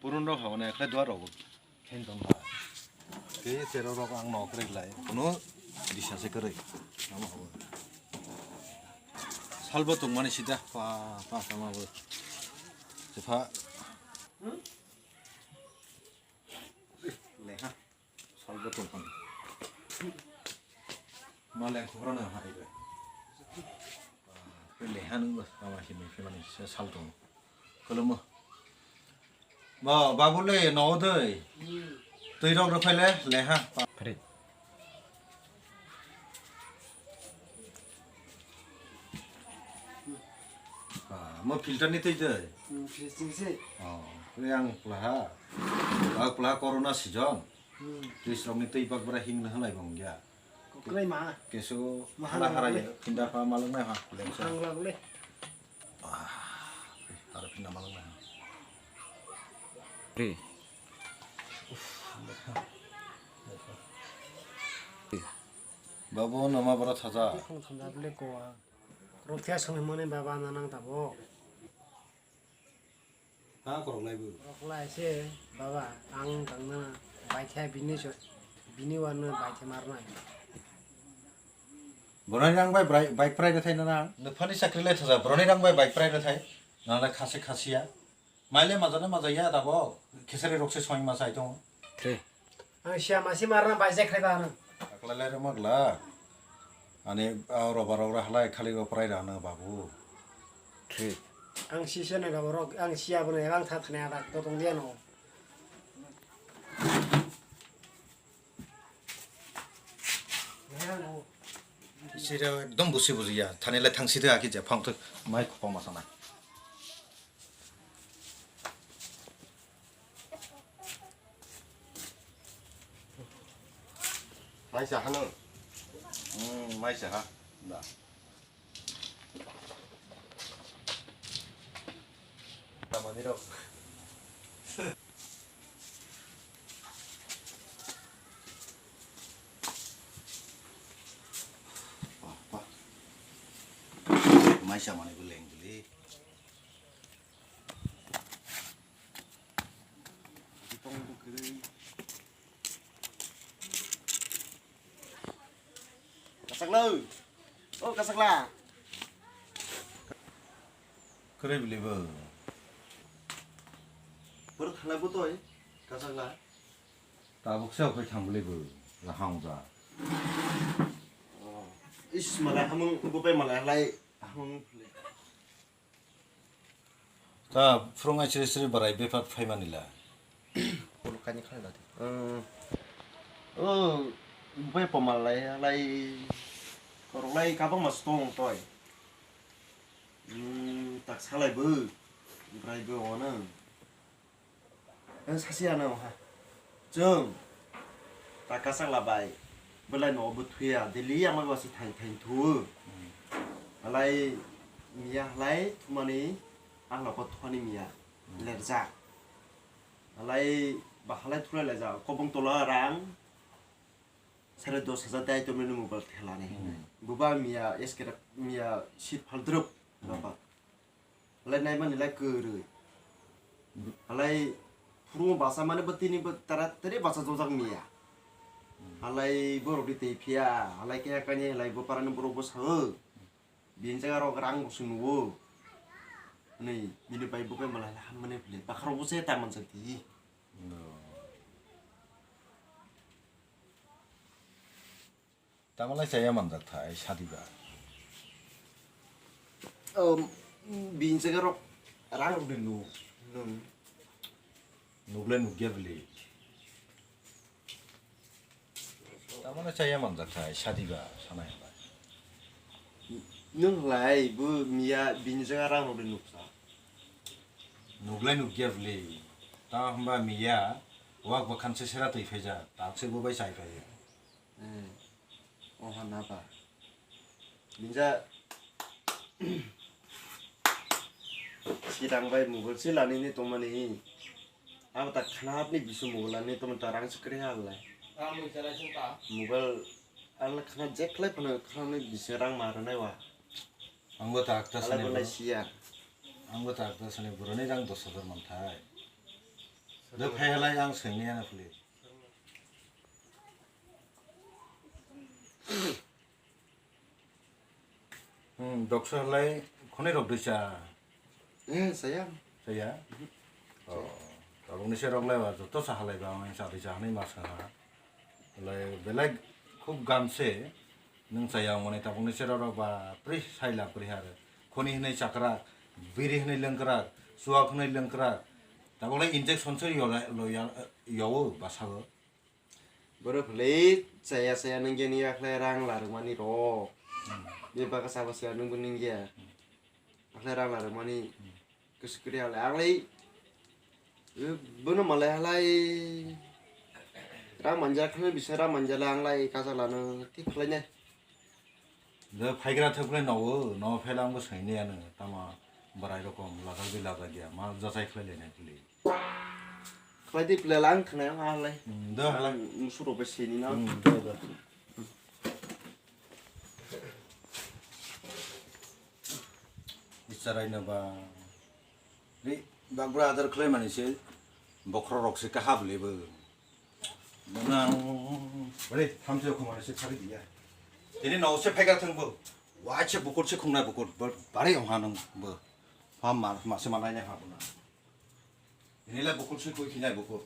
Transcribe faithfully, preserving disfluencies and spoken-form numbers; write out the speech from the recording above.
Purun rok habo na ekhlai duar rok khen tong lai. Ke sero rok ang nok rek lai. Kuno disa se kwrwi. Ama habo. Salbo tong mani sida pa pa sama bo. Sefa. Leha. Salbo tong mani. Maleng khobra na hai be. Leha nung ba ama himai phimani se sal tong. Kolomo. Bo, babu le, no doi. Twi rok rw phaile, le ha. Phari. Ba, mo filter ni twi doi. Hmm, filter ni se. Oh, yang pula ha. Ba pula corona season. Hmm. Twi rok ni twi bak bra hing na halai bong ya. Koklai ma. Kesu Mahang hala hara lagle. Ya, pinda pa malung na ha. Mahang lagle. Ah, aro phinna malung na. Ri. Babu, nama bara thaja. Khong thanda bole kowa. Rokthia songwi mane baba nanang tabo. Ha, korok lai bu. Korok lai se, baba, ang tangna bai khe bini so, bini wano bai khe marnai. Boroni rang bai brai-, bike prai rethai nana. Nupha ni chakri le thaja, boroni rang bai bike prai rethai. Nana khasi khasi ya. Maile majane majaya tabok. Khesari rok se soi ma sai tong. Thre. Ang siya masi marna bai jai khai ba ano. Akla le rema gla. Ani, ah, roba rogra halai khali ro prai rana babu. Thre. Ang sise na roba rok, ang siya bana, ang tha thane ada, to tong dia no. Sira ekdom busi busi ya, thani le thang sida aki je phang thuk mai khopang ma sana. Mai sa hano. Hmm, mai sa ha. Da. Tamani rok. Wah, wah. Mai sa mani bo leng gili. Tong bo kwrwi. Kasakla. O kasakla. Kwrwi bwlwi bo. Borok thanglai bo toi kasakla. Tabuk se okhai thang bwlwi bo. Lahang ja. Oh. Is malai hamung bo pai malai halai hamung. Ta phwrwng ai sri sri barai bepar phaimani la. Polo kani khalai dati. Hmm. O, bai pomal lai, lai, korok lai kabang mas tong toi. Hmm, tak salai bo, brai bo ono. Ang sasi ano ha. Chwng ta kasakla bai belai no bo thuya, daily ama basi thain thain thu. Halai miya halai thumani ang loko thumani miya lerjak. Halai ba halai thulai laijak, kobong tola rang sare dos hajar dai to menu mobile thelani. Buba miya eskera miya sit phaldrop baba. Halai naimani lai kwrwi. Halai phuru basa mani bo tini bo tara tari basa jojak miya. Halai borok di tei phiya, halai khe kani halai bo parani borok bo sao. Bini jaga rok rang bo swngo. Hwnwi bini bai bo khe malai ham mani phile bakhrok bo se ta mansa di. Tamalai chaya manjak thai sadiba. Um, bini jaga rok rang rok de nuk, nuk. Nuklai nukya beli. Tamalai chaya manjak thai sadiba sanai halai. Nung lai bu miya bini jaga rang rok de nuksa. Nuklai nukya beli. Ta hamba miya wak bakhan se sera twi phaijak, tak se bo bai chai phaiya. Eh, oha naba. Binja sirang bai mobile se lani ni tongmani. Abo ta khana hapni bisu mobile lani tongmani ta rang se kwrwi halai. Mobile ala khana jek lai phano khana ni bisu rang ma rwnai wa. Ang bo ta akta sani bro. Siya. Ang bo ta akta sani bro ni rang dos hajar manthai. Do phai halai ang sengni ano phuli. Hmm, doksa halai khonai rok dui cha. Eh, saya. Saya? Oh, tabuk ni se rok lai ba joto cha halai ba ang cha dui cha hanai ma sa ha. Lai belai khub gam se. Nwng chaya wngmani tabukni cherok rok ba pri saila pri har. Khoni hwnwi chakrak, biri hwnwi lwngkrak, chuwak hwnwi lwngkrak. Tabukle injection se yola-, loya-, yowo bwsao. Borok hwnwi chaya chaya nungya nungya khlai rang larwkmani rok. Hmm. Bebak chaba se nungbo nungya. Akhlai rang larwkmani. Hmm. Kwswk kwrwi halai ang lai, eh, bono malai halai rang manjak khe bisa rang manjak lai ang lai kajak lano thik khlai nai. Do phaigra thok lai nogo, no phela ang bo saini ano, tama barai rokom lajak bi lajak ya, ma jachai khlai lai nai khlai. Khlai di plela ang khna ang halai. Hmm, do halai. Ang musu rok bai sini na. Hmm, do, do. Icharai no ba. Ri, bagra adar khlai mani se bokhro rok se kahap lebo. Mana, ri, thamse khumani se thari diya. Tini no se phega thang bo. Wa che bukur se khumna bukur. Ba-, bari ong hanang bo. Ha ma, ma se malai ne ha bo na. Tini la bukur se koi khinai bukur.